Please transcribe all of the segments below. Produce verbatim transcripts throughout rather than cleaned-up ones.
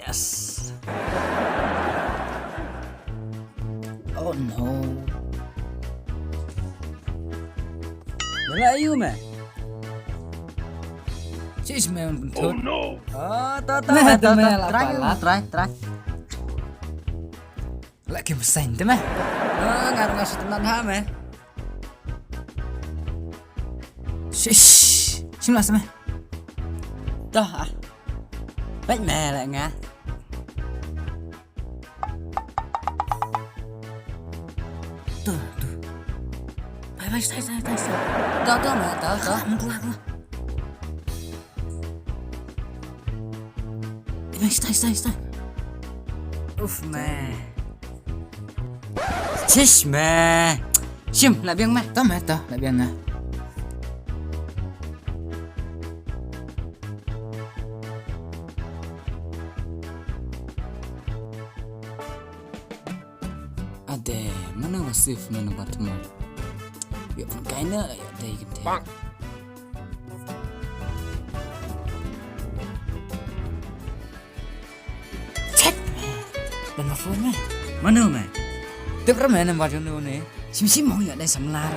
Yes. Oh no. Dala ayu me. Sis me. Oh no. Ah, ta ta me, ta ta. Try, try, try. La kim sign te me. Ah, ngar ngar sitnan ha me. Shish. Sim la me. Dah ah. Baik me la nga. Tuh, tuh. Bye bye, stay, stay, stay, stay. Dah, dah, me, dah, dah. Keluar, keluar. Stay, stay, stay, stay. Uf me. Chish me. Shim, la biang me. To me, to, la biang nga. Ade, mano wasif mano batma. Yo pun kaina ya dai kente. Check me. Ban ma phone me. Mano me. Tip ra me number jong ne. Sim sim mo ya dai samlar.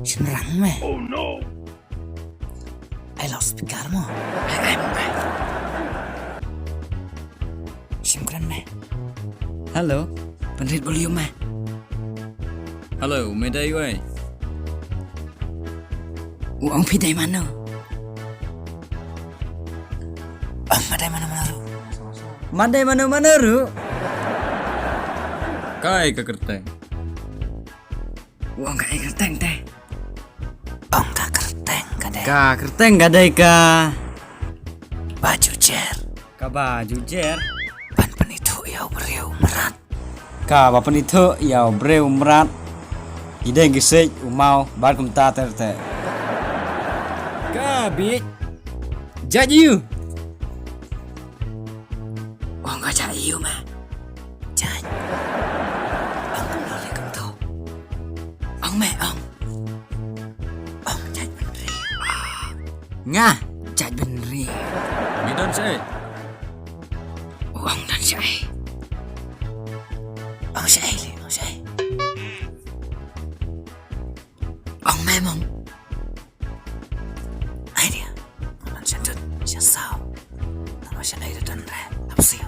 Sim rang me. Oh no. Ai loudspeaker mo. Ai ai mo ai. Sim kren me. Hello. Pynrit volume me. Hello, me dei wei. U ong phi dei mano. Ong ma dei mano mano ruh. Ma dei mano mano ruh. Kai ka kyrteng. Ong ka kyrteng te. Ong ka kyrteng ka dei. Ka kyrteng ka dei ka. Ba Jujer. Ka Ba Jujer. Ban pynithuh ïa u briew mrad. Ka ba pynithuh ïa u briew mrad. Ki dei ki sej u maw bad kumta ter te. Ka bieit. Judge you. Ong ka judge you ma. Judge. Ong kumno lei kumto. Ong me ong. Ong judge Bynriew. Nga judge Bynriew. Me don shaei? Ong don shaei. Ong shaei lei, ong shaei. Ong me mong. Ai dia. Don sha dud sha saw. Don sha ai don re. Hap siew.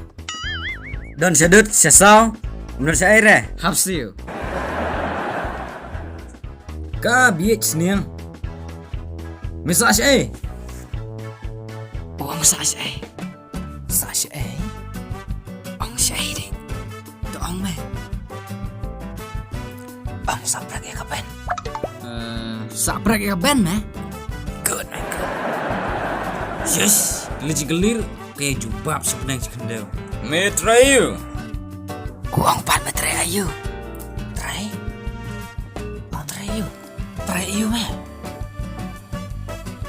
Don sha dud sha saw. Don sha ai re. Hap siew. Ka bieit sniang. Me sah shaei? Ong sah shaei. Sah shaei? Ong shaei dei. To ong me. Ong sah prek ïa ka ben. Eh, sah prek ïa ka ben me. Good man, good. Yes, lei jingkylli ruh ka jubab sha pdeng sha khyndew. Me trei aiu? Ong pat me trei aiu? Trei? Ong trei aiu? Trei aiu me?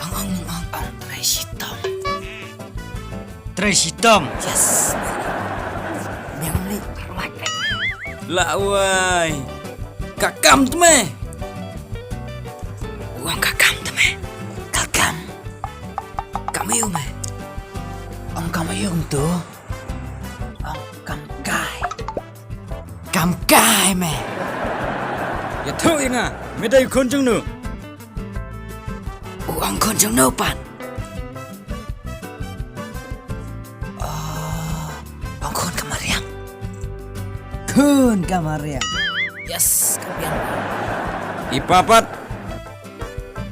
Ong ong ong ong trei shitom. Trei shitom. Yes. Biang ni. Lah wai. Ka kam te me. Ong ka kam te me. Ka kam. Kam aiu me? Ong kam aiu kumto? Ong kam kai. Kam kai me. Ïathuh ïa nga, me dei u khun jong no? U ong khun jong no pat? Oh, ong khun ka mariang. Khun ka mariang. Yes, ka biang. I pa pat?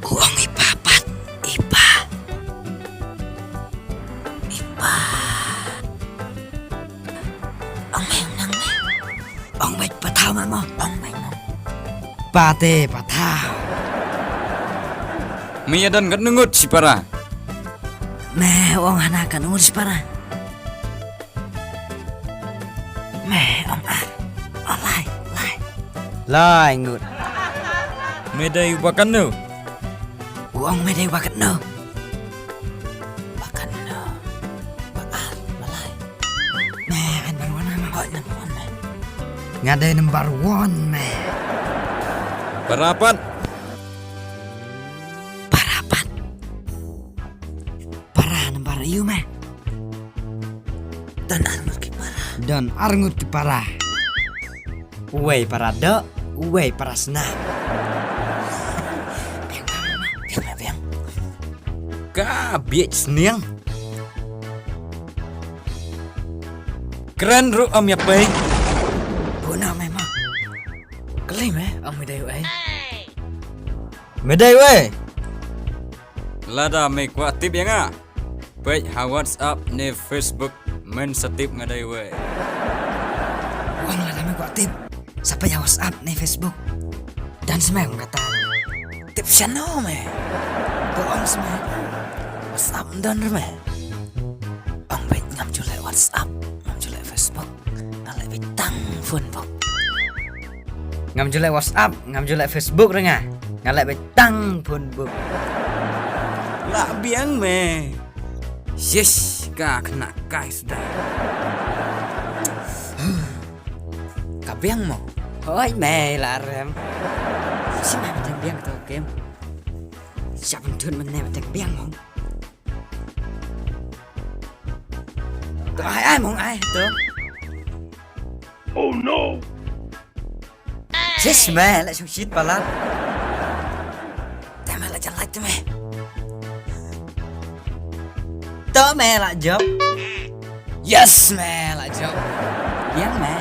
U ong i pa pat, i pa. I pa. Ong me ong nang me. Ong beit pathaw ma mo, ong beit mo. Pate pathaw. Me ïa don katno ngut shipara? Me ong hana katno ngut shipara. Me ong ar. Ong lai, lai. Lai ngut. Me dei uba katno? U ong me dei uba katno? Ba katno? Ba ar, ba lai. Me ngan number one me. Hooid number one me. Nga dei number one me. Para pat. Para pat. Ïu me. Don ar ngut ki para. Don ar ngut ki para. Uwei para doh, uwei para snam. Biang, biang, biang, biang. Ka bieit sniang. Kren ruh ym ïa pei. Buna me ma. Kylli me, ym me dei uei. Me dei uei. Lada me kwah tip ïa nga, peit ha WhatsApp ne Facebook, men sa tip nga dei uei. Wan, lada me kwah tip, sa peit ha WhatsApp ne Facebook. Don sma kum kata. Tip shano me? To ong sma. WhatsApp don re me. Ong beit ngam ju leh WhatsApp, ngam ju leh Facebook. Nga leh beit tang phone book. Ngam ju leh WhatsApp, ngam ju leh Facebook re nga. Nga leh beit tang phone book. Lah biang me. Shish, ka khynnah kai sdang. Ka biang mo? Hoi me, la rem. Shi me, beit tang biang to kem. Sha pyntut mynne, beit tang biang mo. To ai ai mo, ai to. Oh no. Shish me, la shong shit palat. Te me la jan lait te me. To me la jop. Yes me la jop. Biang me.